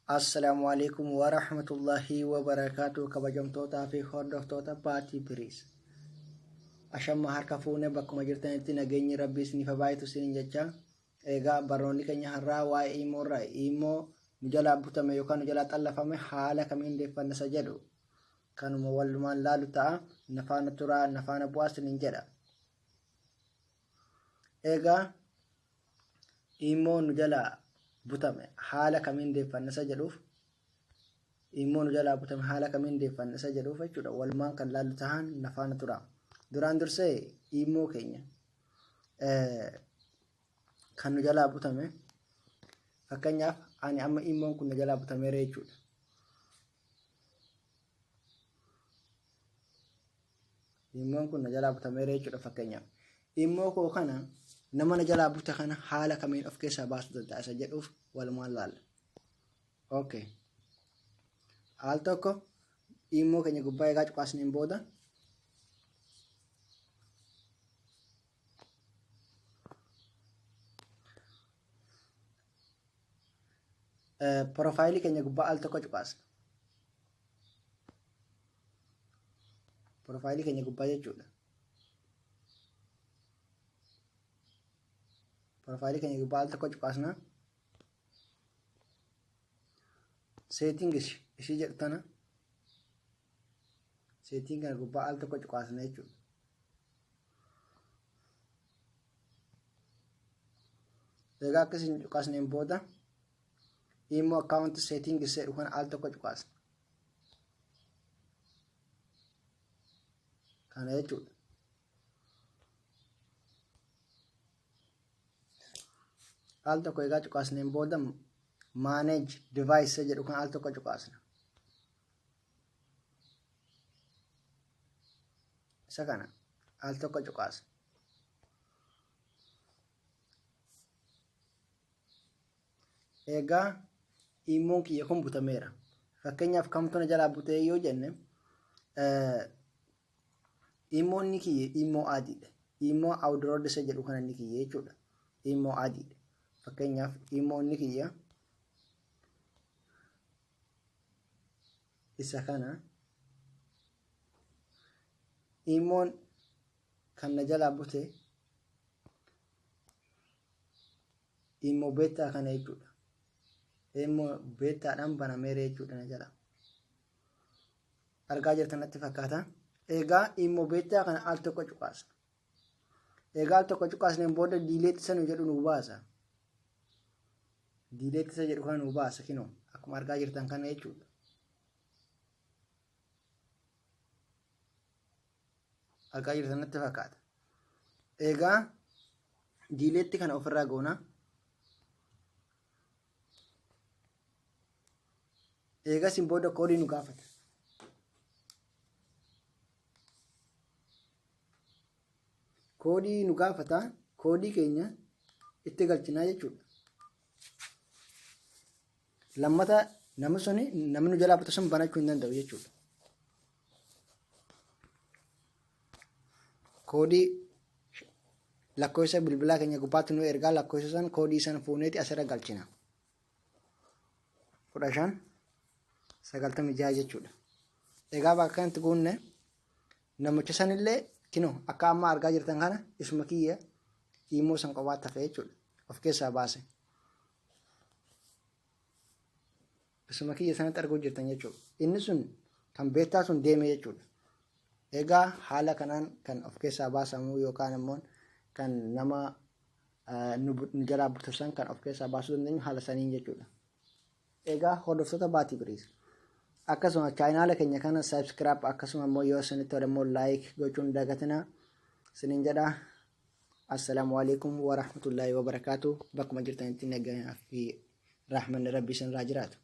Assalaamu alaikum wa rahmatullahi wa barakaatu, kabajamtootaa fi hordoftoota Baatii Biriis. Ashamma, harka fuune, bakkuma jirtanitti nageenyi Rabbii isiniif haa baay'atu isiniin jecha. Egaa barnoonni keenya har'aa waa'ee iimoo irraa, iimoo nu jalaa butame yookaan nu jalaa xallafame haala kamiin deeffanna isa jedhu kanuma walumaan laalu ta'a. Na faana turaa, na faana bu'aa isiniin jedha. Egaa iimoo nu jalaa butame haala kamiin deeffanna isa jedhuuf, iimoo nu jalaa butame haala kamiin deeffanna isa jedhuuf jechuudha, walumaan kan laallu tahan, na faana turaa. Duraan dursee iimoo keenya kan nu jalaa butame, fakkeenyaaf ani amma iimoon kun nu jalaa butameera jechuudha. Iimoon kun na jalaa butameera jechuudha fakkeenyaaf. Iimoo koo kana nama na jalaa bute kana haala kamiin of keessaa baasuu danda'a isa jedhuuf walumaan laalla. Okay. Al tokko iimoo keenya gubbaa eegaa cuqaasneen booda profaayilii keenya gubbaa al tokko cuqaasna. Profaayilii keenya gubbaa jechuudha. Profaayilii keenya gubbaa al tokko cuqaasna. Settings ishii jedhu tana, setting kana gubbaa al tokko cuqaasna jechuudha. Egaa akkasiin cuqaasneen booda immoo account settings jedhu kana al tokko cuqaasna. Kana jechuudha. Al tokko egaa cuqaasneen booda manage device jedhu kan al tokko cuqaasna. Isa kana al tokko cuqaasna. Egaa iimoon kiyya kun butameera. Fakkeenyaaf kamtu na jalaa butee yoo jenne, iimoon inni kiyya iimoo adiidha. Iimoo Android isa jedhu kana inni kiyya jechuudha. Iimoo adiidha. Fakkeenyaaf iimoo inni kiyya isa kana. Iimoon kan na jalaa bute iimoo beta kana jechuudha. Iimoo betaadhaan banameera jechuudha na jala. Argaa jirtan natti fakkaata. Egaa iimoo beta kana al tokko cuqaasna. Egaa al tokko cuqaasneen booda delete isa nu jedhu nu baasa. Delete isa jedhu kana nu baasa, kinoo akkuma argaa jirtan kana jechuudha. Argaa jirtan natti fakkaata. Egaa delete kana ofirraa goona. Eegasiin booda koodii nu gaafata. Koodii nu gaafata, koodii keenya itti galchinaa jechuudha. Lammata namni suni, namni nu jalaa bute sun banachuu hin danda'u jechuudha. Koodii lakkoofsa bilbilaa keenya gubbaatti nu ergaa, lakkoofsa san, koodii san fuuneeti asirra galchina. 1596 jechuudha. Egaa bakka kanatti guunne, namicha sanillee kinoo akka amma argaa jirtan kana isuma kiyya iimoo san kophaatti hafe jechuudha. Of keessaa baase. Isuma kiyya sanatti arguu jirtan jechuudha. Inni sun kan beta sun deeme jechuudha. Egaa haala kanaan kan of keessaa baasamu yookaan immoo kan nama nu jalaa butusan kan of keessaa baasuu dandeenyu haala saniin jechuudha. Egaa hordoftoota Baatii Biriis, akkasuma chaayinaala keenya kana subscribe, akkasuma immoo yoo isinitti tole immoo like gochuun dagatina isiniin jedha. Assalaamu alaikum wa rahmatullaahi wa barakaatu. Bakkuma jirtanitti nagaa fi rahmanni Rabbii isinirraa jiraatu.